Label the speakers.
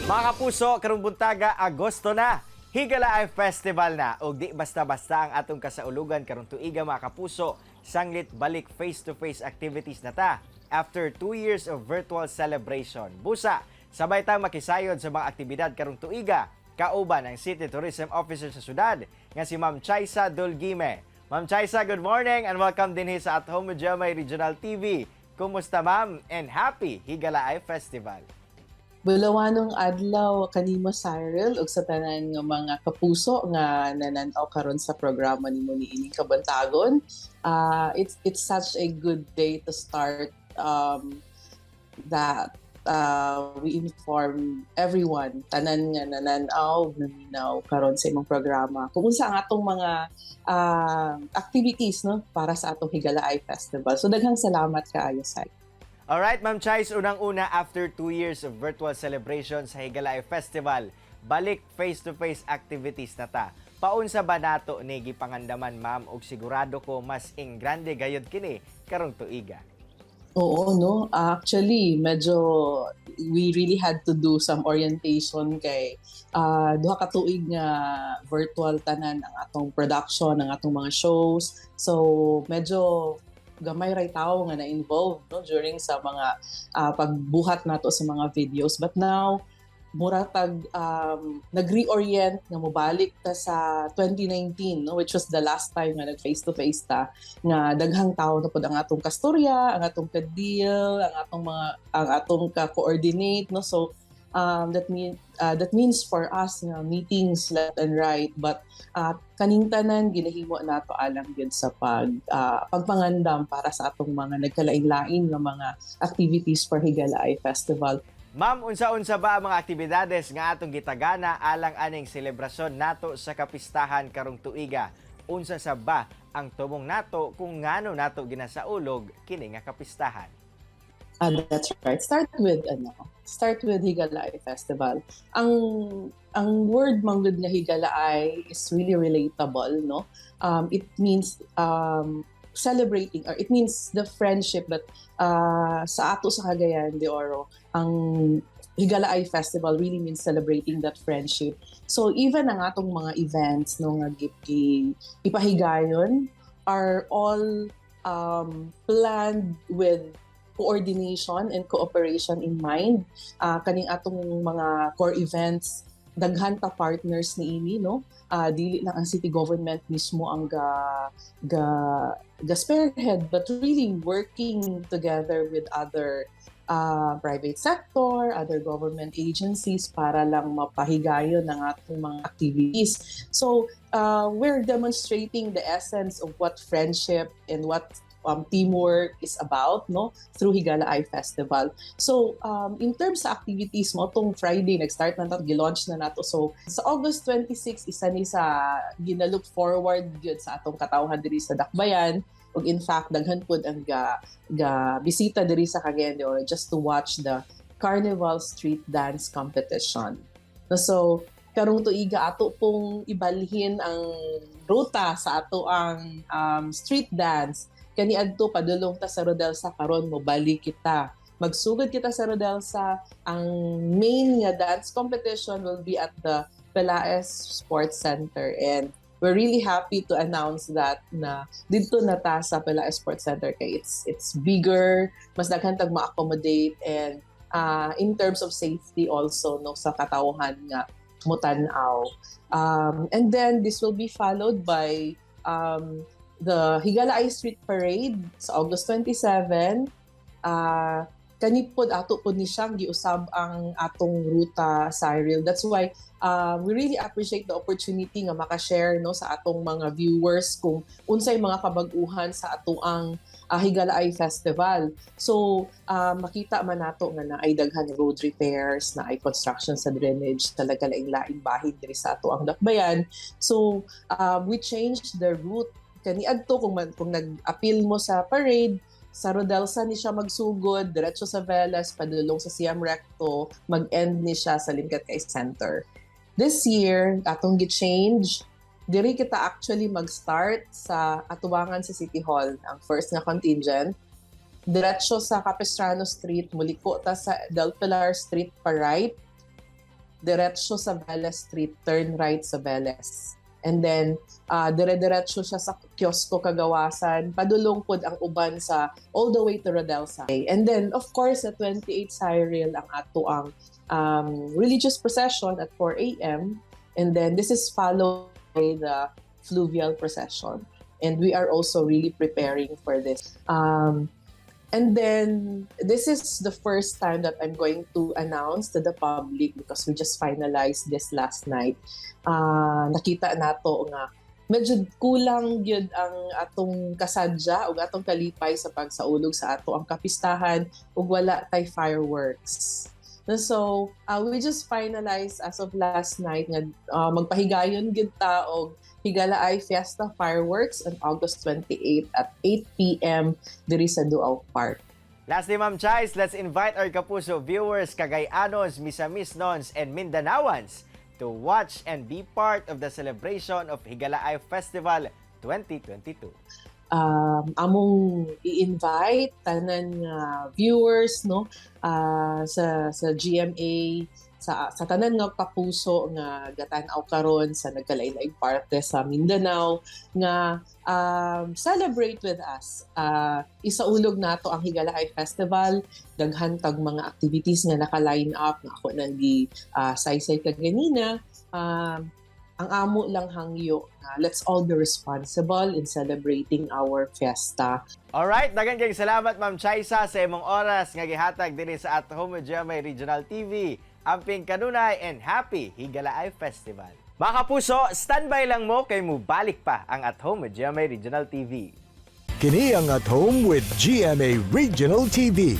Speaker 1: Mga kapuso, karong buntaga, Agosto na. Higalaay Festival na ug di basta-basta ang atong kasaulugan karong tuiga, mga kapuso, sanglit balik face-to-face activities na ta after 2 years of virtual celebration. Busa, sabay ta makisayod sa mga aktibidad karong tuiga kauban ang City Tourism Officer sa syudad nga si Ma'am Chaisa Dulguime. Ma'am Chaisa, good morning and welcome dinhi sa At Home with GMA Regional TV. Kumusta, ma'am, and happy Higalaay Festival?
Speaker 2: Bulawanong adlaw kanimo, Cyril, ug sa tanan nga mga kapuso nga nanan-aw karon sa programa nimo niining kabuntagon. It's such a good day to start that we inform everyone, tanan nga nanan-aw, naminaw karon sa imong programa, kung unsa ang atong mga activities, no, para sa atong Higalaay Festival. So daghang salamat kaayo, Cyril.
Speaker 1: Alright, Ma'am Chais, unang-una, after 2 years of virtual celebration sa Higalaay Festival, balik face-to-face activities na ta. Paunsa ba nato ni gipangandaman, ma'am, og sigurado ko mas engrande gayud kini karong tuiga?
Speaker 2: Oo, no? Actually, medyo we really had to do some orientation kay 2 ka tuig nga virtual tanan ang atong production, ang atong mga shows. So, medyo gamay ray tao nga na-involved, no, during sa mga pagbuhat nato sa mga videos. But now, mura tag nag-reorient nga mobalik ta sa 2019, no, which was the last time nga nag face to face ta, nga daghang tao na pud ang atong kastorya, ang atong ka-deal, ang atong mga ang atong ka-coordinate, no. So that means for us nga meetings left and right, but kaning tanan ginahimo nato alang gyud sa pagpangandam para sa atong mga nagkalain-lain nga mga activities for Higalaay Festival.
Speaker 1: Ma'am, unsa-unsa ba ang mga aktibidades nga atong gitagana alang aning selebrasyon nato sa kapistahan karong tuiga? Unsa sa ba ang tumong nato kung ngano nato ginasaulog kini nga kapistahan?
Speaker 2: Ah, that's right. Start with Higalaay Festival. Ang word manggod nga Higalaay is really relatable, no? It means celebrating or it means the friendship that sa ato sa Cagayan de Oro, ang Higalaay Festival really means celebrating that friendship. So even ang atong mga events, no, nga ipahigayon are all planned with coordination and cooperation in mind. Kaning atong mga core events, daghan ta partners niini, no? Dili lang ang city government mismo ang ga spearhead, but really working together with other private sector, other government agencies para lang mapahigayon ang atong mga activities. So, we're demonstrating the essence of what friendship and what teamwork is about, no, through Higalaay Festival. So, in terms sa activities mo, tong Friday, nag-start na nato, gi-launch na nato. So, sa August 26, isa ni sa gina-look forward gyud sa atong katawhan diri sa Dakbayan. Ug in fact, daghan pud ang ga bisita diri sa Cagayan de Oro just to watch the Carnival Street Dance Competition. No, so, karong tuiga ato pong ibalhin ang ruta sa ato ang street dance. Kaniadto padulong ta sa Rodelsa, karon mo balik kita. Magsugod kita sa Rodelsa, ang main nga dance competition will be at the Pelaez Sports Center, and we're really happy to announce that na didto na ta sa Pelaez Sports Center kay it's bigger, mas daghan tag ma-accommodate and in terms of safety also, no, sa katawhan nga mutan-aw. And then this will be followed by the Higalaay Street Parade sa August 27. Kani pod ato pod ni siyang giusab ang atong ruta, Cyril. That's why we really appreciate the opportunity nga maka-share, no, sa atong mga viewers kung unsay mga kabag-uhan sa atoang Higalaay Festival. So makita man nato nga naay daghan road repairs, naay construction sa drainage, talaga laing-laing bahin diri sa ato ang dakbayan. So we changed the route. Kaniadto kung nag-apil mo sa parade, sa Rodelsa ni siya magsugod, diretso sa Velas, padulong sa CM Recto, mag-end ni siya sa Limketkai Center. This year, atong gi-change, diri kita actually mag-start sa atubangan sa City Hall, ang first nga contingent. Diretso sa Capistrano Street, muliko ta sa Del Pilar Street pa right. Diretso sa Velez Street, turn right sa Velez. And then, dire-diretso siya sa Kiosko Kagawasan. Padulong pod ang uban sa all the way to Rodelsa. And then, of course, sa 28 Cyril, ang ato ang religious procession at 4 a.m. And then, this is followed by the fluvial procession. And we are also really preparing for this. And then, this is the first time that I'm going to announce to the public because we just finalized this last night. Nakita nato nga medyo kulang gyud ang atong kasadya ug atong kalipay sa pagsaulog sa ato ang kapistahan ug wala tay fireworks. So, we just finalized as of last night nga magpahigayon gyud ta og Higalaay Fiesta Fireworks on August 28 at 8 p.m. diri sa Duaw Park.
Speaker 1: Lastly, Ma'am Chais, let's invite our Kapuso viewers, Cagayanos, Misamisnons, and Mindanawans to watch and be part of the celebration of Higalaay Festival 2022.
Speaker 2: Among i-invite tanan nga viewers, no, sa GMA, sa tanan nga kapuso nga gatan-aw karon sa nagkalain-laing parte sa Mindanao nga celebrate with us. Isaulog nato ang Higalaay Festival. Daghan tag mga activities nga naka-line up nga ako nang gi saysay kaganina. Ang amo lang hangyo nga let's all be responsible in celebrating our fiesta.
Speaker 1: Alright, daghan kayong salamat, Ma'am Chaisa, sa imong oras nga gihatag dinhi sa At Home with GMA Regional TV. Amping kanunay and happy Higalaay Festival. Mga kapuso, standby lang mo kay mubalik pa ang At Home with GMA Regional TV.
Speaker 3: Kini ang At Home with GMA Regional TV.